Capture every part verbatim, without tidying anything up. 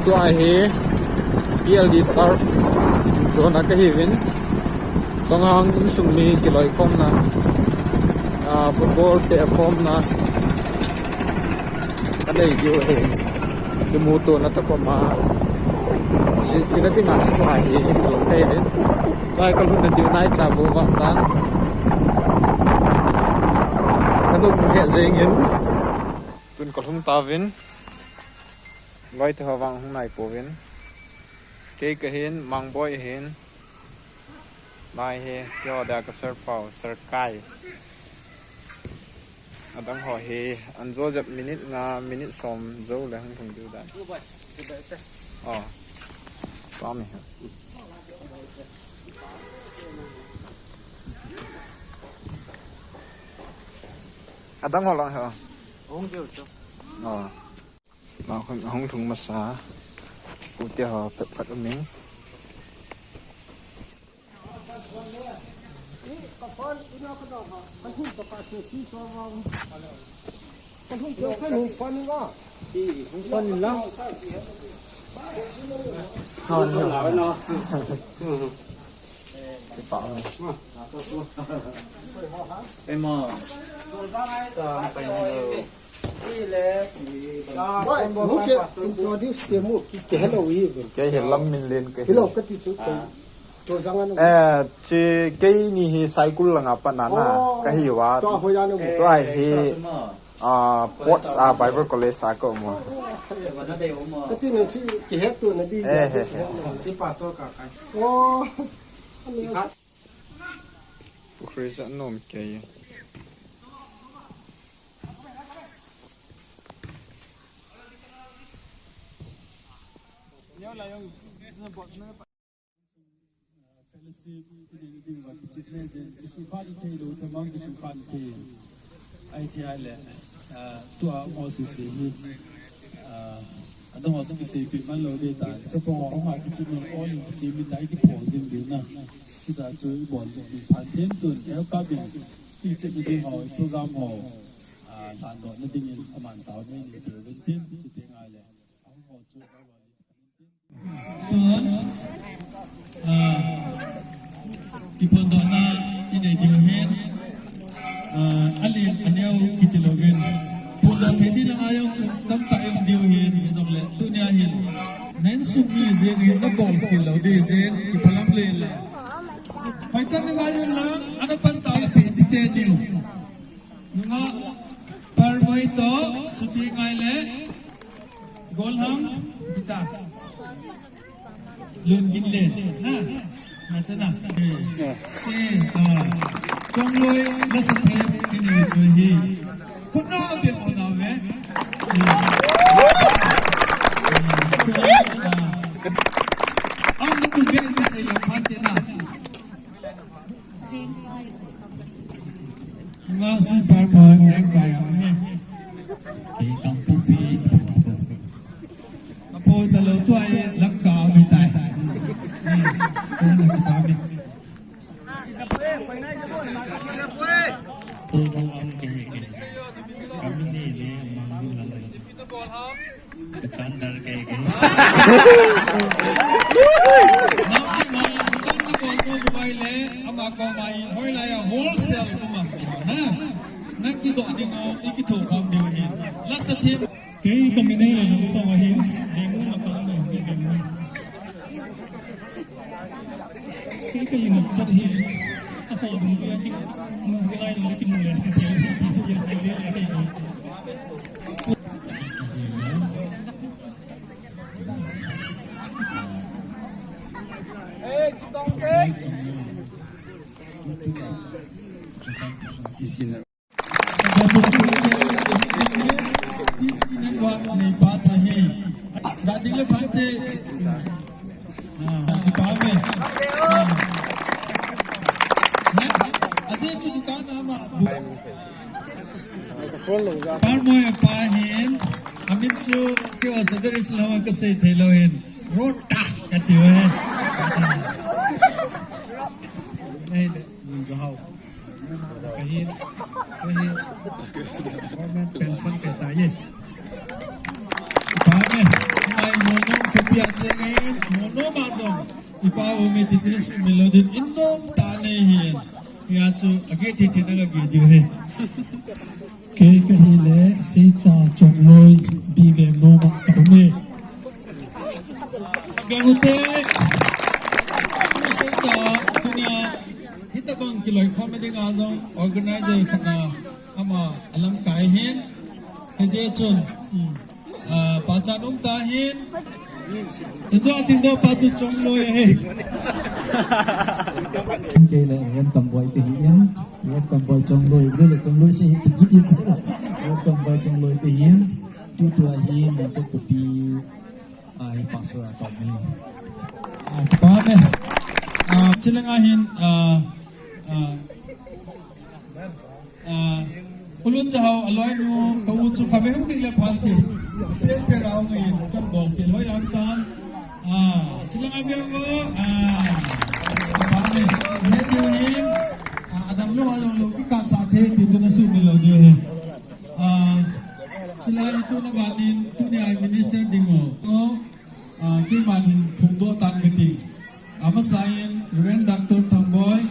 Tua hi P L D turf zone a kahiuvin. Chonghang insung mi kiloikhomna, ah, football tehkhomna kanei diu ahi. Kimutona toh koma. Chi, china dinga chu tua hi in zone kahiuvin. Lai kalhunna diu naicha bou vang tan. Kanung he jengin. Tun kalhung tauvin. Loite ho vang hung naipouvin. Kei kahin, Mangboi ahin. Lai hi, keiho dia ka Sir Pau, Sir Kai. Adang ho hi, an jo jep minute nga, minute som jou le hung lhung diu dan. Oh. Swami. Adang ho lang ho. Hung diu chu. Oh. Ahung, ahung lhung masa. Ute ho phat phat um in. Ema. Boy, who can introduce te mo? Ki, ki hello hi. Kei hi Lamminlen kahi. Hello, kati chu, kei. To jang anu. Eh, chi keini hi Saikul langa pat na na. Oh. Kahiuva. To hoiya na mo. Tua hi, ah, Potts a Bible College a ka um a. Kati na chi kihetto na di. Eh, eh, eh. Chi pastor ka kai. Oh. Pukhri sa nom kei. Fellowship, i ding, i ding, va kichep le jen, kisukha thei lou, tamang kisukha thei. Ahi thei le, ah, tua mo sese hi, ah, adang ho chu kiseipeh man lou ding ta, chapang ho ha kichep man, all in kichep min dai kiphong jing ding na. Hita chu ibol ding phan den tun, el ka bin, kichep ding ho, program ho, ah, lhandoh na dingin aman tao nei nei tiu vin tin, chuteng ahile. Ahung ho chu, Tun, ah, kiphondohna inei diu hin, ah, alen aneo kiti louvin. Phondoh thei ding langa jong chu tamtah i um diu hin, hijongle tunia hin. Na insung mi jeng hin nabol khel lou ding jeng, kiphalam lele. Hoitah in ngai un lang, ana pan tao le pe ding te diu. Nunga Parmoi toh, chuti ngai le. Golhang, kita. Lunginlen, na, na chana. Eh, che, ah, Chongloi, lasa them, ini choi hi. Khutna be mo na ve. Eh, ah, ang na kun be ni sai la phan te na. Nga si Parmoi, Parmoi ang he. Kei Kangpokpi, Kangpokpi. Apo talo tu ai Lamka ang tai. Hmm. Kung na kita mi. Tu ko ang ke ke. Kami ni le mangu lang. Dukandar ke ke. Nang ni ma, dukan na kon mo buai le, ama ko ma in, hoilai a wholesale ko ma ke na. Na kidoh ding o, i kithokhom diu hin. Lasa them. Kei ka mi nei le lam ko ma hin, dei mu na ka na, dei mu. Kei ka ina chat hi. A ko dum ya ki, mu ki lai le ki mu le, ki mu le, ki mu le, ki mu le. Parmoi pa hin, amin chu keiho Sadar Islam a kasei thei lou hin, Rota kati uve. Nei le, ni jo hao. Kahin, kahin, government pension kei ta ye. Pa me, ai mo no Pia chengin, mo no ma jong. Ipa u me ti ti na sumil lou ding in nom tah nei hin. Hia chu, age ti ti na ga ge diu he. Kei kahi le, Seicha Chongloi, bi ve nom a ka um e. Beng u te. Seicha, tunia, hitabang kiloikhom ding a jong, organizer khat na, ama alamkai hin. Hijeh chun, um, ah, pachat um ta hin. Enjoy ding do pa chu Chongloi ahi. Kei le Reverend Tamboi te hi in, Reverend Tamboi Chongloi, le Chongloi si hi ti hi in. Reverend Tamboi Chongloi te hi in, tutua hi Mongkutpui, ah, hi pastor a tom hi. Ah, pa ne. Ah, chilanga hin, ah, ah, Ah, Ulun Chahao, aloinu, ka u chu ka ve hung ding le phan ti. Pen pen a hung in, kan bol ti loi lam tan. Ah, chilanga ve ngo, ah, ka pa ne, ne diu hin, ah, adam lo, adam lo, ki kam sa the, ti chu na sumil lou diu hin. Ah, chilai tu na ban in, tunia minister ding o. O, Ah, keiman hin phongdoh tan kati. Amasa in Reverend Doctor Thangboi,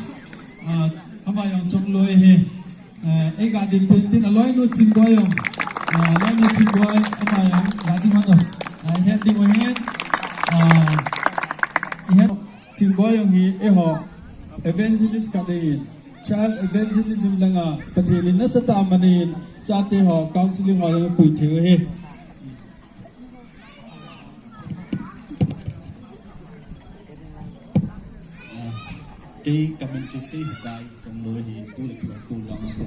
ah, ama jong Chongloi ahi. Ah, eiga ding pen tin aloinu Chingboi jong. Ah, aloinu Chingboi, ama jong ga ding hon o. Ah, het ding ahin. Ah, het Chingboi jong hi eiho evangelist khat ahin. Child evangelism langa Pathen in nasatah a aman in chate ho counseling ho jong apui thei u ahi. Kei ka min chu Seihukai Chongloi hi tu le tu tu lang tu.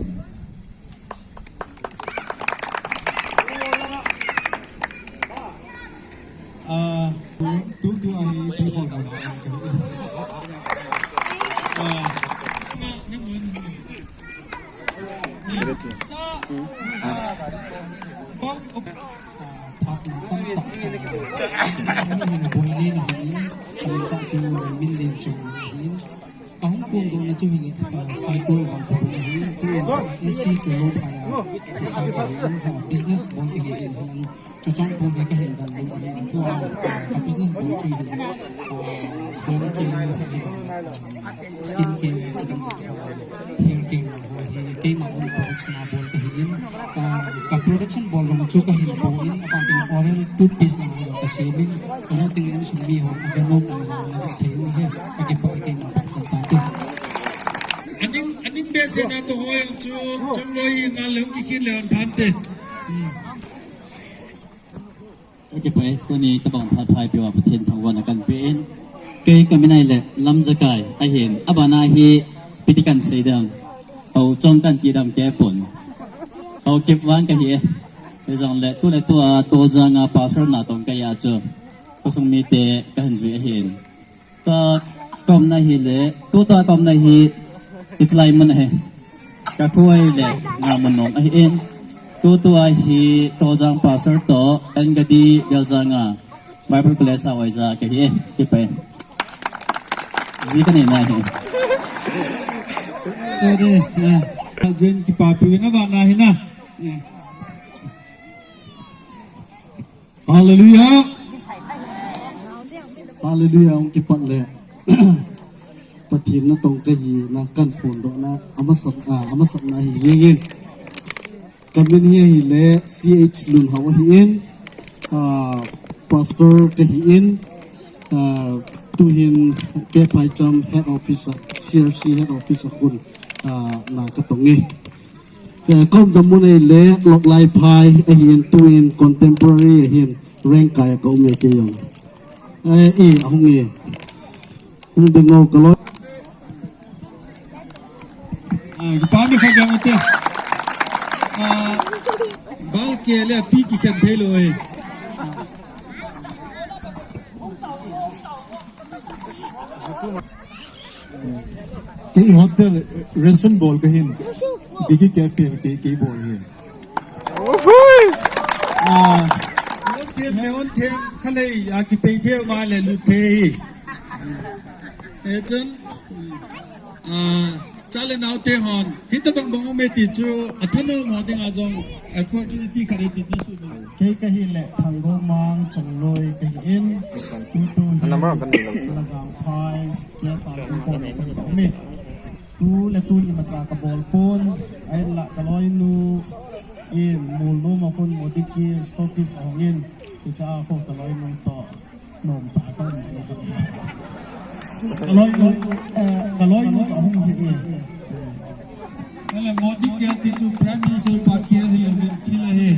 Ah, tu, tu, tu ahi, pi khol mo na ang ka. Ah, na, na, na, na. Cha, ah, bang, ah, phat na tam tak, ah, chun ni hin a boi ni na hin, kami ka chu na min len chung na hin. Ka hung kondoh na chu hin, ah, cycle bang ka bol na hin, tu in, ah, S T chu lo pha ya, sa ka hin, ah, business bol ka hin, hin, hin, chu chang bol ka hin dan lo ka hin, tu, ah, ka business bol chu hin, ah, home care, ah, skin care, chidang, ah, hair care, ah, hi, keima own products na bol ka hin, ka, ka production bol rong chu ka hin bol in, apan tin oral toothpaste na ho ka sem in, ka ho ting in sum mi ho, a ka nom ang jong na ka thei u he, ka kipa keima pa chan tan te. Aning, aning be se na to ho yang chu, Chongloi hi nga le hung kikhin le an than te. Hmm. Ka kipah e, tuni tabang phat phai peh uva Pathen thangvahna kan pe in. Kei ka min ahile Lamjakai ahin, abana hi ipi ti kan sei dam. Hou chong kan ti dam kei pon. Hou kep vang kahi e. Hijongle tu le tu a Toljang a pastor na tong kahi a chu. Khosung mite kahin jui ahin. Ka, ka umna hi le, tutua ka umna hi, hichelai mun ahi. Ka kho hi le, Ngamunong ahi in. Tutua hi, Toljang Pastor toh, Angadi Geljang a, Bible College a oja kahi e, kipah e. Ji kanei na hi. Sorry, eh, Jen kipapi na ba na hi na. Eh. Hallelujah. Hallelujah, hung kipat le. Pathen natong kahi na kan phondoh na, amasat, ah, amasat na hi jeng in. Ka min hi ahile C H Lunhao ahi in, ah, pastor kahi in, ah, tuhin Kephaicham head office a, C R C head office a khun, ah, na katong e. Eh, ka umna mun ahile, Loklaiphai, ahin tuin contemporary, ahin Rengkai a ka um e kei jong. Eh, i, ahung e. Hung ding o ka lo. Ah, kipa mi khat jong ute. Ah, bal ke le pi kikhen thei lou e. Kei hotel, restaurant bol kahin. Digi cafe kei, kei bol hi. Ah, hon them, hon them, khalei, a kipei them ma le lut thei. Eh, chun, ah, cha le nao te hon, hitabang bang um e ti chu, athanom ho dinga jong, opportunity khat e ti na su. Kei kahi le Thanggomang, Chongloi kahin, tutu hi Lajangphai, K S R Kongpong khun kaum in. Tu le tun imacha kabol pon, ahinla kaloinu in Mulnom a khun Modikil Showcase ahung in, hichea khu kaloinu toh nomtah a kaum ji hi. Kaloinu, eh, kaloinu chu ahung hi e. Ahile Modikil ti chu Prime Minister pa kihe hilou vin thil ahi.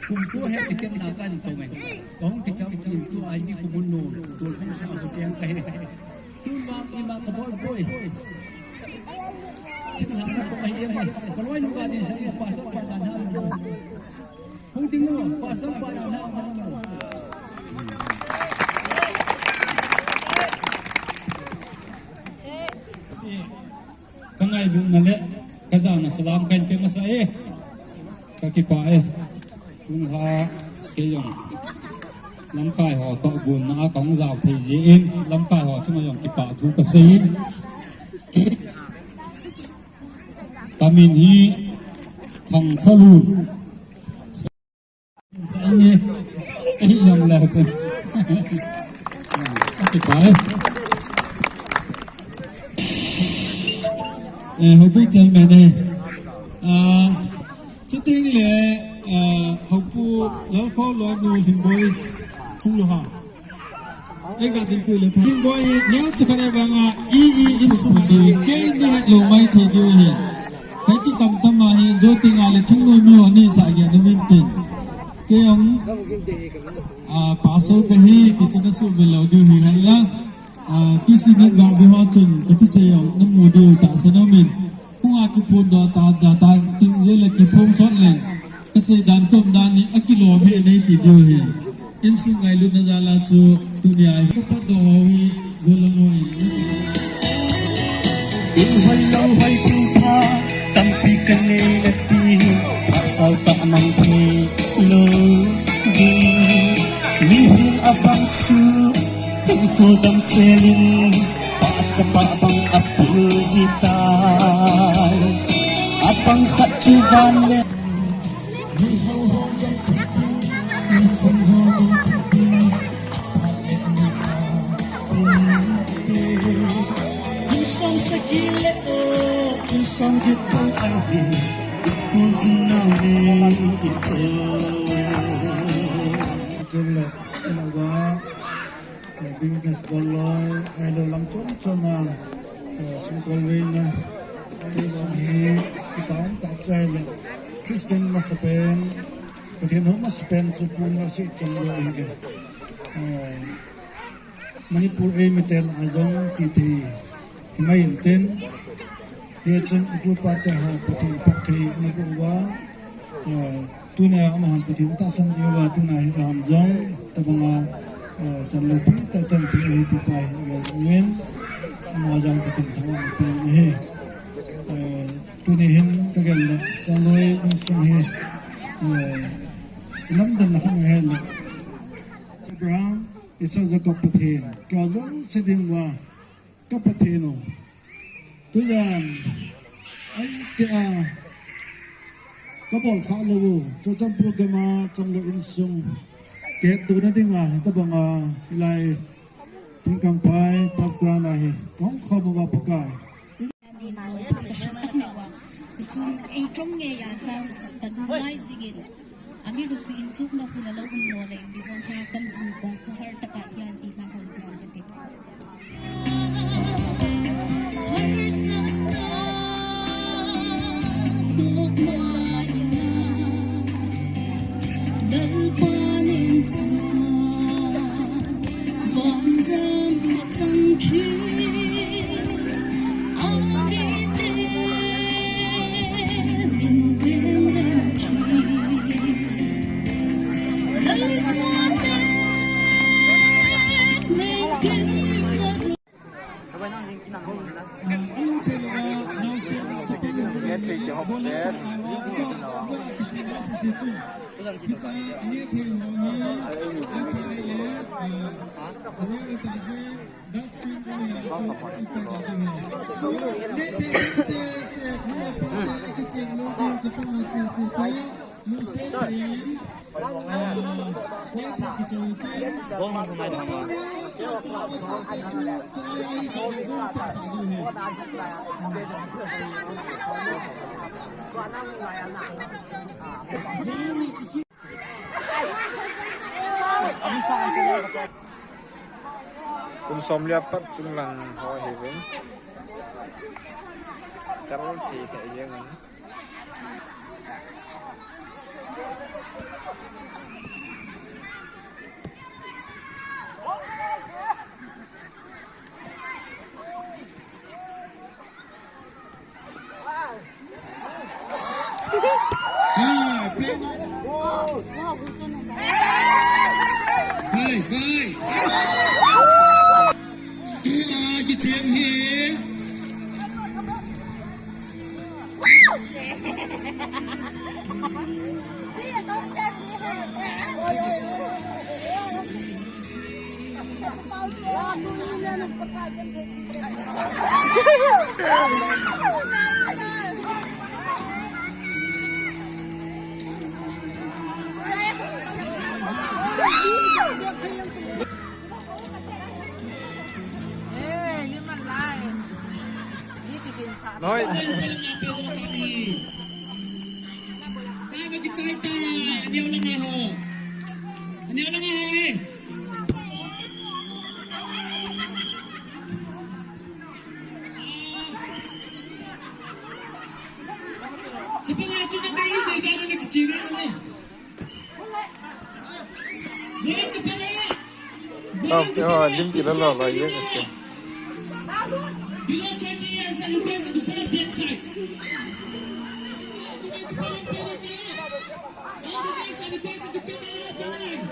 Kum ko he ticket na kan to me. Kong kicham kin tu aji kumun no. Tol kum sa ko tiang kahe. Tun ma ima kabol poi. Tun ha na to ahi em. Kaloinu kani sa e pastor pa na na. Hung ding o, pastor pa na na. Ka ngailutna le ka jana salam kahin pe masa e. Ka kipah e. Tun ha kei jong lamkai ho toh gonna a kahung jao thei jeh in, lamkai ho chunga jong kipah thu kasei in. Ka min hi Thangkholun. Sa nge, eh, jong le te. Ka kipah e. Eh, houpu chairman e. Ah, chuteng le, ah, houpu Lalkholoi nu Lhingboi Phungluha. Ei ga din pui le pha. Lhingboi, neo chakhat a vanga, i, i, insung ni, kei ni het lou mai thei diu ahi. Kei kitam tam ahi, jo tinga le thingnoi mi ho ni sa gei na min tin. Kei jong, ah, pastor kahi, ti chu na suhmil lou diu ahi henlang. Ah, T C Network ve ho chun, ka thusei jong, na mu diu tahsan um in. Hung a kiphong doh ta, doh ta, tin jeh le kiphong sot leng. Ka sei dan kom dan ni, akilom hi nei ti diu ahi. Insung ngailutna jal a chu, tunia hi. Ka pat doh ho hi, gollhang ho hi. In hoi lou hoi thil pha, tampi ka nei na ti, phasal tah nang thei lou ding. Mihem abang chu, in ko damsel in, pah chapa bang apil ji tai. Abang khat chu van le. Kum som sagi le o, kum som get ko ai hi, kum jin nau le, kum. Kum le, kum le. Eh, business bol loi, ahilou lam chom chom a, eh, sumkol veina, eh, sum hi, kipa um tah chu ahile, Christian masapen, Pathen hou masapen chu pun a sei chom loi ahi. Eh, Manipur eimi ten a jong ti thei, himai in tin, Hichun i pu i pa te ho Pathen phatthei ana boh uva, eh, tunia amahon Pathen tahsan diu va, tuna hi ihamjong, tabanga, eh, chan loupi tah chan thei u hi ti pa hi i gel uvin, amaho jong Pathen thangvahna pe u ahi. Eh, tuni hin ka gel le, Chongloi insung hi, eh, i lamdanna khat ahi le. Abraham, Isaac, Jacob Pathen, kei jouse dinga, Ka Pathen u. Tujan, ahi kei a, ka bol kha lou u, Churachandpur gam a Chongloi insung, ka hettohna dinga, tabanga, hilai, Thingkangphai, Top Ground a hi, ka hung khom uva Pakai. Ni nau thu ka hriat tak lou a. Hichun ei ṭawng ngei a hla hung sak ka dun lai zingin. Amiruokchu inchukna hun a lo um naw leiin Mizo hla kan zin kawng khawhar takah hian ti hla hawm hian ka ti. Harsatna tawp maiin Lalpa'n en chuan vanram a chang ṭhin. Kum som le apat chunglang ho hi vin. Carol thei kha jeng in. Noi. Oh, oh, lim kila lo lo, ye kate. Below twenty years and requested to come that side. All the guys are requested to come out of the line.